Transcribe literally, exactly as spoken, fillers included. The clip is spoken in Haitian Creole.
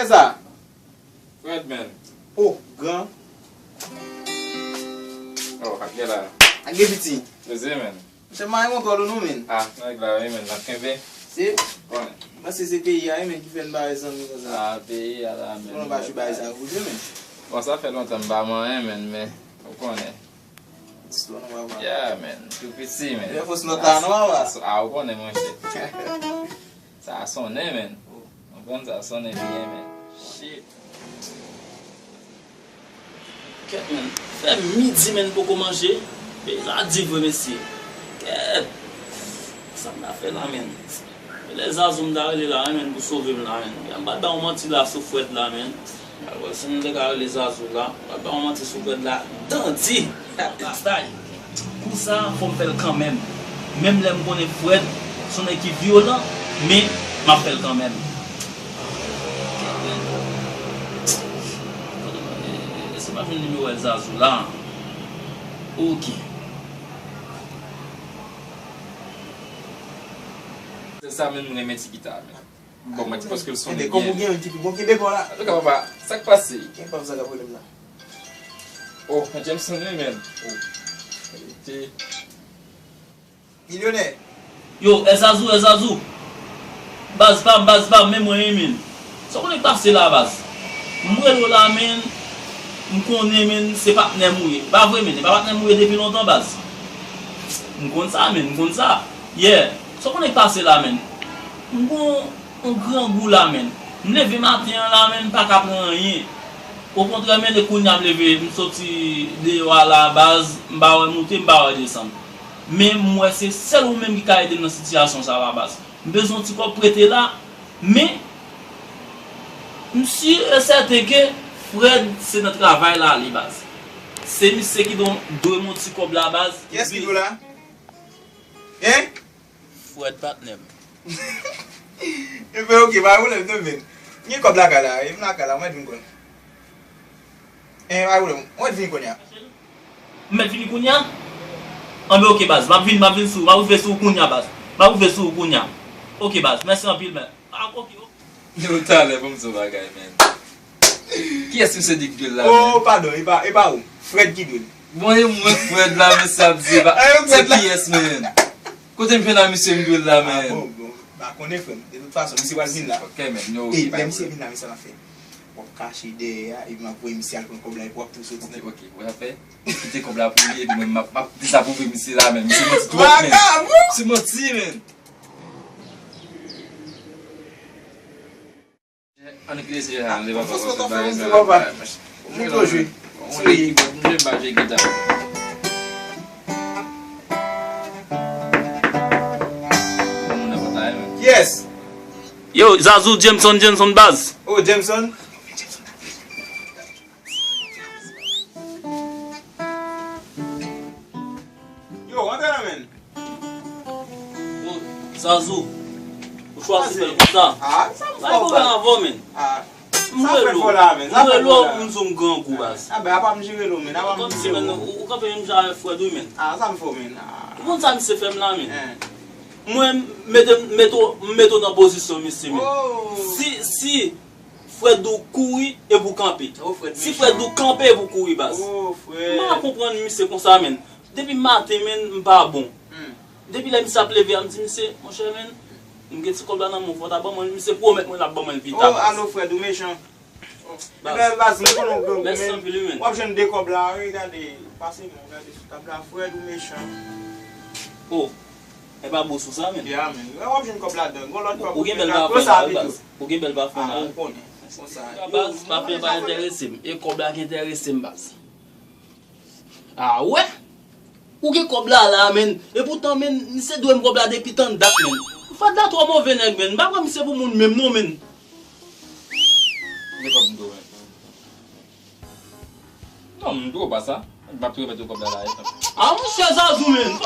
Kiyès sa? Fred, man. Oh, gran. Oh, ak gen la. Ak gen piti. Poze, man. Monchè, m pa renmen kontwòl ou non, men. Ah, nèg la, wi, men, n ap kenbe. Se? Konnen. M panse se peyi a, wi, men, ki fè n pa wè zanmi konsa. Ah, peyi a la, men. Konnen w pa jwe bagay sa pou jwe, men. Bon, sa fè lontan m pa manyen, men, men, ou konnen. Istwa nou, papa. Yeah, men, tou piti, men. Lè fòs nòt la, non, papa. Ah, ou konnen, monchè. Sa a sonnen, men. Ou konprann, sa a sonnen byen, men. Shit. Kèt, men. Fè midi, men, poko manje. Peyi sa di vre, mesye. Kèt. Sa m ta fè la, men. Lè Zazou m ta rele la, men, pou sove m la, men. M pa t ba w manti la sou Fred la, men. Alò, si m te ka rele Zazou la, m pa t ba w manti sou Fred la. Dandi! Bastay! Kou sa, fò m fè l kanmenm. Menm lè m konnen Fred se yon nèg ki vyolan, men m ap fè l kanmenm. Èske m ap jwenn nimewo Zazou la? Ok. Se sa menm, m renmen ti gita, men. Bon, mwen te paske l sonnen byen. Kòm ou gen yon ti pi bon kenbe kò la. Antouka, papa, sa k pase? Gen pa sa ka pwoblèm la. Oh, men Jameson, wi, men. Oh. Te. Milyonè. Yo, Èzazou, Èzazou. Baz pa m, baz pa m, men mwen, wi, men. Sa w konnen k pase la, baz? M rele w la, men. M konnen, men, se patnè m ou ye. Pa vre, men. E pa patnè m ou ye depi lontan, baz. M konn sa, men. M konn sa. Yeah. Sa w konnen k pase la, men? M gon yon grangou la, men. M leve maten an la, men, m pa ka pran anyen. Okontrè, men, e kounye a m leve, m soti deyò a la, baz, m pa wè moute, m pa wè desann. Men, m wè se sèl ou menm ki ka ede m nan sitiyasyon sa la, baz. M bezwen yon ti kòb prete la, men, m si e sèten ke Fred se nan travay la li, baz. Se misye ki dwe, dwe m yon ti kòb la, baz. Kiyès ki dwe la? Hein? Fred patnè m. Ebyen, ok, pa gen pwoblèm, non, men. M gen kòb lakay la, e m lakay la, mwen vin konn. Eh, pa gen pwoblèm, mwen vin kounye a. M mèt vini kounye a? Anben, ok, baz, m ap vin, m ap vin sou ou, m ap rive sou ou kounye a, baz. M ap rive sou ou kounye a. Ok, baz, mèsi anpil, men. Ah, ok, ok. Yo, talè, ban m di w bagay, men. Kiyès misye di k dwe l la, men? Oh, padon, e pa, e pa ou. Fred ki dwe l. Bon, e mwen Fred la, men sa ap di, e pa, se kiyès, men? Kote m jwenn a misye m dwe l la, men? Ah, bon, bon. Pa konnen, frè m. De tout fason, misye pral vin la. Ok, men, yo, e lè misye vin la, men sa m ap fè? W ap kache dèyè a, epi m ap voye misye al pran kòb la, epi w ap tou soti nan. Ok, ok, w ap fè? Kite kòb la pou li, epi mwen, m ap, m ap dezapwouve misye la, men. Misye manti twòp, men. Misye manti, men. Ann kite se jan li papa, fòs papa, fòs papa. Mwen tou jwe. Mwen jwe ba jwe gita. Yes. Yo, Zazou, Jameson, Jameson baz. Oh, Jameson. Yo, antre la, men. Yo, Zazou, ou chwazi fè l konsa. Ah, sa m fè w, baz? Pa gen pwoblèm avè w, men. Ah, sa m fè w la, men? Sa m fè w la? M rele w, m di w m grangou, baz. Ah, ben, apa m jere l, men? Apa m jere l? Ou kanpe menm jan avèk Fred, wi, men. Ah, sa m fè w, men? Ah. Ou konn sa misye fè m la, men? Mwen, m mete, m mete w, m mete w nan pozisyon misye, men. Oh. Si, si Fred di w kouri, e pou kanpe. Oh, Fred mechan. Si Fred di w kanpe, e pou kouri, baz. Oh, frè. M pa konprann misye konsa, men. Depi maten, men, m pa bon. Hmm. Depi lè misye ap leve a, m di misye, monchè, men, m gen ti kòb la nan men w, fò w ta ban mwen l. Misye pwomèt mwen l ap ban mwen l pita, baz. Oh, alo, Fred, ou mechan. Oh. Baz. Ebyen, baz, m konnen w grangou, men. Mèsi anpil, wi, men. W ap jwenn de kòb la, wi, gade, pase men, gade sou tab la, Fred, ou mechan. Oh, e pa bous ou sa, men. Ya, men. W ap jwenn kòb ladan. Gon lòt kòb ou gen bèl pafè la, wi, baz. Ou gen bèl pafè la. Ah, ou konnen. Konsa. Baz, pafè pa enterese m. E kòb la ki enterese m, baz. Ah, wè? Ou gen kòb la, la, men. E poutan, men, misye dwe m kòb la depi tann dat, men. Fred la twò move nèg, men. M pa kwè misye pou moun menm, non, men. Gen kòb m dwe, men. Non, m dwe w pa sa. M ap tou remèt ou kòb la, la, e. Ah, monchè Zazou, men.